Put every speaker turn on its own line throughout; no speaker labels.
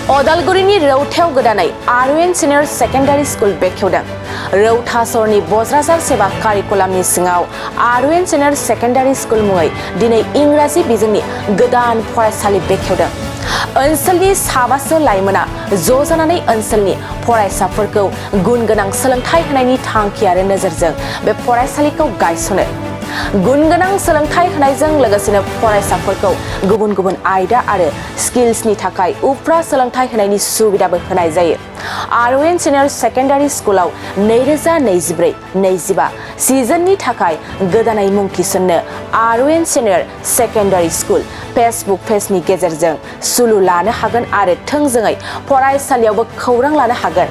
अदालगुरिनि रौथायाव गोदानै Arvin senior secondary school बेखेवदों। रौथा सरनि बज्राजार सेवा कारिकुलामनि सिङाव आरविन सिनियर सेकेन्डारि स्कुल मुङै दिनै इंराजि बिजोंनि गोदान फरायसालि बेखेवदों। ओनसोलनि साबासो लाइमोना ज' जानानै ओनसोलनि फरायसाफोरखौ गुन गोनां सोलोंथाइ होनायनि थांखि आरो नोजोरजों बे फरायसालिखौ गायसनो। गुन गोनां सोलोंथाइ होनायजों लोगोसेनो फरायसाफोरखौ गुबुन गुबुन आयदा आरो स्किल्सनि थाखाय उफ्रा सोलोंथाइ होनायनि सुबिदाबो होनाय जायो। आरविन सिनियर सेकेन्डारि स्कुलाव 2024-25 सिजननि थाखाय गोदानै मुं थिसननो Arvin senior secondary school Facebook पेजनि गेजेरजों सुलु लानो हागोन आरो थोंजोङै फरायसालियावबो खौरां लानो हागोन।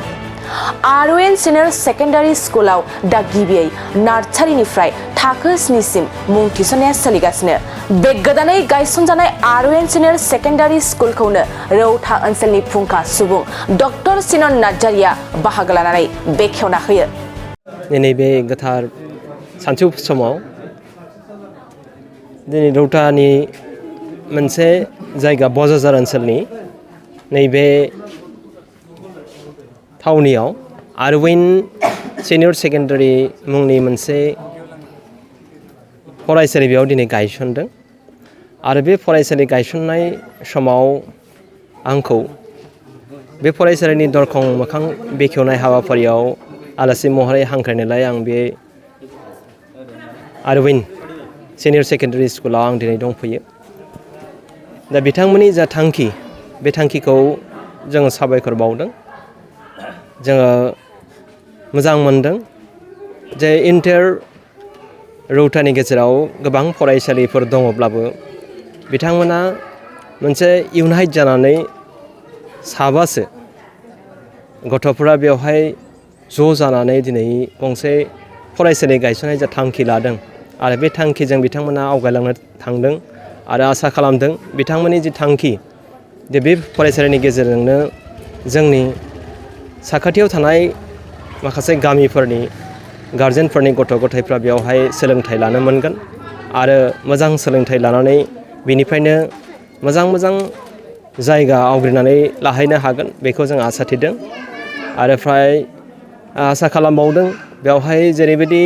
आरविन सिनियर सेकेन्डारि स्कुलाव दा गिबियै नार्सारिनिफ्राय थाखो 7 सिम मुं थिसननाया सोलिगासिनो। बे गोदानै गायसनजानाय आरविन सिनियर सेकेन्डारि स्कुलखौनो रौथा ओनसोलनि फुंखा सुबुं डक्टर सिनन नार्जारिया बाहागो लानानै बेखेवना होयो।
दिनै बे गोथार सानजौफु समाव दिनै रौतानि मोनसे जायगा बजाजार ओनसोलनि नैबे थावनियाव आरविन सिनियर सेकेन्डारि मुंनि मोनसे फरायसालि बेयाव दिनै गायसनदों आरो बे फरायसालि गायसननाय समाव आंखौ बे फरायसालिनि दरखं मोखां बेखेवनाय हाबाफारियाव आलासि महरै हांख्रायनायलाय आं बे आरविन सिनियर सेकेन्डारि स्कुलाव आं दिनै दंफैयो। दा बिथांमोननि जा थांखि बे थांखिखौ जोङो साबायखर बावदों। जोङो मोजां मोनदों जे इन्टार रौतानि गेजेराव गोबां फरायसालिफोर दङब्लाबो बिथांमोना मोनसे इउनाइट जानानै साबासो गथ'फोरा बेवहाय ज' जानानै दिनै गंसे फरायसालि गायसननाय जा थांखि लादों आरो बे थांखिजों बिथांमोना आवगायलांनो थांदों आरो आसा खालामदों बिथांमोननि जि थांखि जे बे फरायसालिनि गेजेरजोंनो जोंनि साखाथियाव थानाय माखासे गामिफोरनि गार्जेनफोरनि गथ' गथायफ्रा बेवहाय सोलोंथाइ लानो मोनगोन आरो मोजां सोलोंथाइ लानानै बेनिफ्रायनो मोजां जायगा आवग्रिनानै लाहैनो हागोन बेखौ जों आसा थिदों आरो फ्राय आसा खालामबावदों बेवहाय जेरैबायदि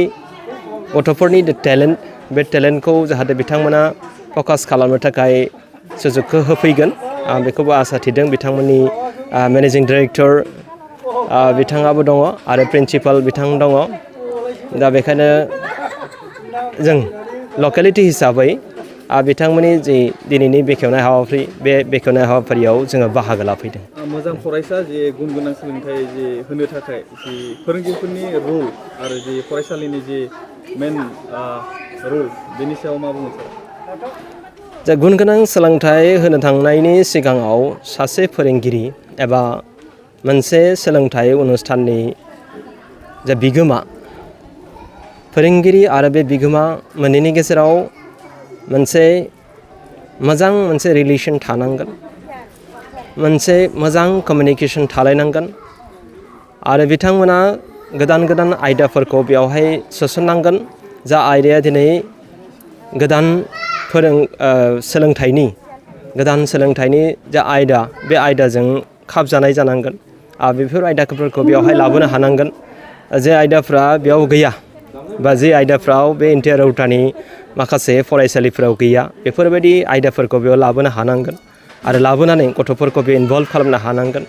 गथ'फोरनि टेलेन्ट बे टेलेन्टखौ जाहाथे बिथांमोना फकास खालामनो थाखाय सुजुगखौ होफैगोन आं बेखौबो आसा थिदों। बिथांमोननि मेनेजिं डाइरेक्टर बिथाङाबो दङ आरो प्रिन्सिपाल बिथां दङ। दा बेखायनो जों लकेलिटि हिसाबै बिथांमोननि जि दिनैनि बेखेवनाय हाबाफारि बे बेखेवनाय हाबाफारियाव जोङो बाहागो लाफैदों।
मोजां फरायसा जे गुन गोनां सोलोंथाइ जे होनो थाखाय जि फोरोंगिरिफोरनि रल आरो जि फरायसालिनि जि मेन रल बेनि सायाव मा बुङो सार?
जा गुन गोनां सोलोंथाइ होनो थांनायनि सिगाङाव सासे फोरोंगिरि एबा मोनसे सोलोंथाइ अनुष्ठाननि जा बिगोमा फोरोंगिरि आरो बे बिगोमा मोननैनि गेजेराव मोनसे मोजां रिलेसन थानांगोन, मोनसे मोजां कमिउनिकेसन थालायनांगोन आरो बिथांमोना गोदान आयदाफोरखौ बेवहाय सोसननांगोन। जा आयदाया दिनै गोदान सोलोंथाइनि जा आयदा बे आयदाजों खाबजानाय जानांगोन आरो बेफोर आयदाफोरखौ बेवहाय लाबोनो हानांगोन। जे आयदाफ्रा बेयाव गैया बा जे आयदाफ्राव बे इन्टार रौतानि माखासे फरायसालिफोराव गैया बेफोरबायदि आयदाफोरखौ बेयाव लाबोनो हानांगोन आरो लाबोनानै गथ'फोरखौ बे इनभल्भ खालामनो हानांगोन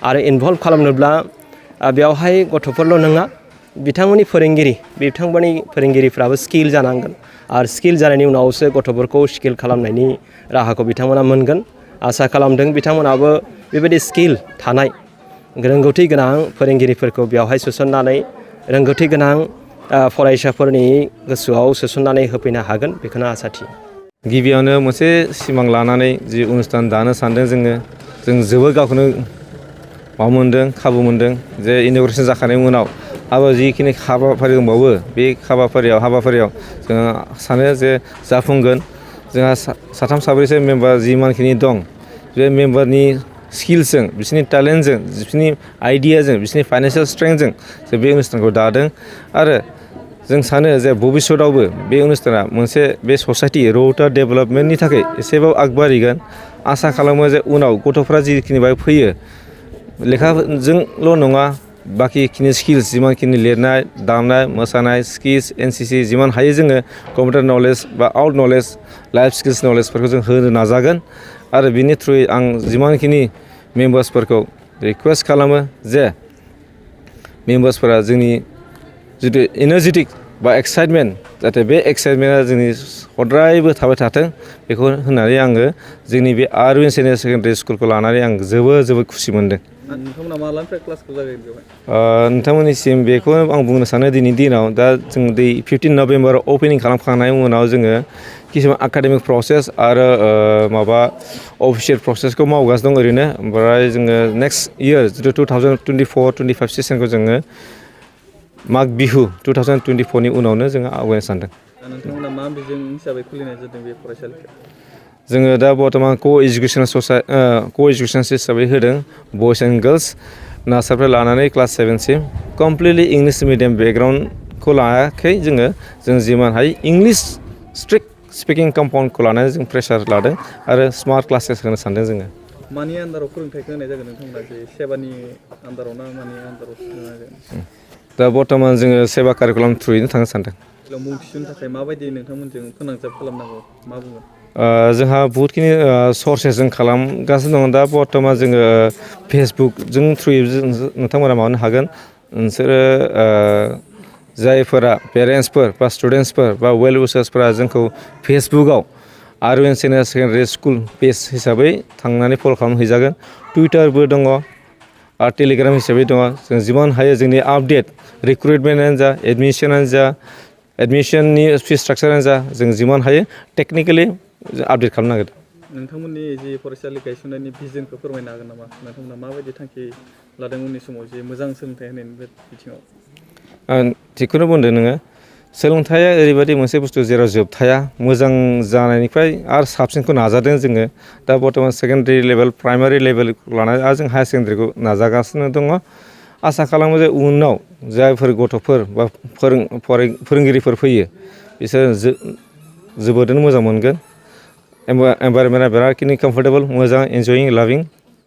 आरो इनभल्भ खालामनोब्ला बेवहाय गथ'फोरल' नङा बिथांमोननि फोरोंगिरिफ्राबो स्किल जानांगोन आरो स्किल जानायनि उनावसो गथ'फोरखौ स्किल खालामनायनि राहाखौ बिथांमोना मोनगोन। आसा खालामदों बिथांमोनाबो बेबायदि स्किल थानाय रोंगौथि गोनां फोरोंगिरिफोरखौ बेवहाय सोसननानै रोंगौथि गोनां फरायसाफोरनि गोसोआव सोसननानै होफैनो हागोन बेखौनो आसा थियो।
गिबियावनो मोनसे सिमां लानानै जि अनुस्थान दानो सानदों जों जोबोद गावखौनो खाबु मोनदों जे इन'ग्रेसन जाखांनायनि उनाव आरो जिखिनि हाबाफारि दंबावो बे हाबाफारियाव जोङो सानो जे जाफुंगोन। जोंहा साथाम साब्रैसो मेम्बार जिमानखिनि दं बे मेम्बारनि स्किल्सजों बिसोरनि टेलेन्टजों बिसोरनि आइडियाजों बिसोरनि फाइनान्सियेल स्ट्रेंथजों जों बे अनुस्थानखौ दादों आरो जों सानो जे भबिष्यतआवबो बे अनुस्थाना मोनसे बे ससाइटि रौता डेभेलपमेन्टनि थाखाय एसेबाबो आगबारिगोन आसा खालामो जे उनाव गथ'फ्रा जिखिनि बाहाय फैयो लेखाजोंल' नङा बाखिखिनि स्किल्स जिमानखिनि लिरनाय दामनाय मोसानाय स्किल्स एनसिसि जिमान हायो जोङो कम्पिउटार नलेज बा आउट नलेज लाइफ स्किल्स नलेजफोरखौ जों होनो नाजागोन आरो बिनि थ्रुयै आं जिमानखिनि मेम्बार्सफोरखौ रिकुवेस्ट खालामो जे मेम्बार्सफोरा जोंनि जितु एनार्जेटिक बा एक्साइटमेन्ट जाहाथे बे एक्साइटमेन्टआ जोंनि हदायबो थाबाय थाथों बेखौ होननानै आङो जोंनि बे आरविन सिनियर सेकेन्डारि स्कुलखौ लानानै आं जोबोद खुसि मोनदों।
नोंथांमोना मालानिफ्राय क्लासखौ जागायगोन बेवहाय?
नोंथांमोननिसिम बेखौनो आं बुंनो सानो दिनैनि दिनाव दा जों 15 नभेम्बराव अपेनिं खालामखांनायनि उनाव जोङो किसुमान एकाडेमिक प्रसेस आरो माबा अफिसियेल प्रसेसखौ मावगासिनो दं ओरैनो ओमफ्राय जोङो नेक्स्ट इयार जितु 2024-25 सेसनखौ जोङो माग बिहु 2024नि उनावनो जोङो आवगायनो सानदों।
नोंथांमोना मा बिजों हिसाबै खुलिनाय जादों बे फरायसालिखौ?
जोङो दा बर्थमान को-एजुकेसन हिसाबै होदों बयस एन्ड गार्लस नार्सारिनिफ्राय लानानै क्लास 7सिम कमप्लिटलि इंलिश मिडियाम बेकग्राउन्डखौ लायाखै जों जिमान हायो इंलिश स्ट्रिक्ट स्पिकिं कम्पाउन्डखौ लानानै जों प्रेसार लादों आरो स्मार्ट क्लासेस होनो सानदों जोङो।
मानि आन्दाराव फोरोंथाइखौ होनाय जागोन नोंथांमोना जे सेबानि आन्दाराव ना मानि आन्दाराव होनाय जागोन?
दा बर्थमान जोङो सेबा कारिकुलाम थ्रुयैनो थांनो सानदों।
मुं थिसन्नो थाखाय माबायदि नोंथांमोनजों फोनांजाब खालामनांगौ मा बुङो?
जोंहा बहुतखिनि सर्सेस जों खालामगासिनो दङ दा बर्थमान जोङो फेसबुकजों थ्रुयै नोंथांमोना माबानो हागोन नोंसोरो जायफोरा पेरेन्टसफोर बा स्टुडेन्टसफोर बा वेल विशार्सफोरा जोंखौ फेसबुकआव Arvin senior secondary school page हिसाबै थांनानै फल' खालामहैजागोन टुइटारबो दङ आरो टेलिग्राम हिसाबै दङ जों जिमान हायो जोंनि आपडेट रिक्रुइटमेन्टआनो जा एडमिसननि फिस स्ट्राक्चारानो जा जों जिमान हायो टेकनिकेलि आपडेट खालामनो नागिरदों।
नोंथांमोननि जि फरायसालि गायसननायनि भिजनखौ फोरमायनो हागोन नामा? नोंथांमोना माबायदि थांखि लादों उननि समाव जे मोजां सोलोंथाइ होनायनि बिथिङाव?
थिगखौनो बुंदों नोङो सोलोंथाइया ओरैबायदि मोनसे बुस्थु जेराव जोबथाया मोजां जानायनिफ्राय आरो साबसिनखौ नाजादों जोङो दा बर्थमान सेकेन्डारि लेभेल प्राइमारि लेभेल लानानै आरो जों हायार सेकेन्डारिखौ नाजागासिनो दङ आसा खालामो जे उनाव जायफोर गथ'फोर बा फोरोंगिरिफोर फैयो बिसोर जोबोदैनो मोजां मोनगोन एनभाइरनमेन्टआ बिरादखिनि कमफर्टेबल मोजां एन्जयिं लाभिं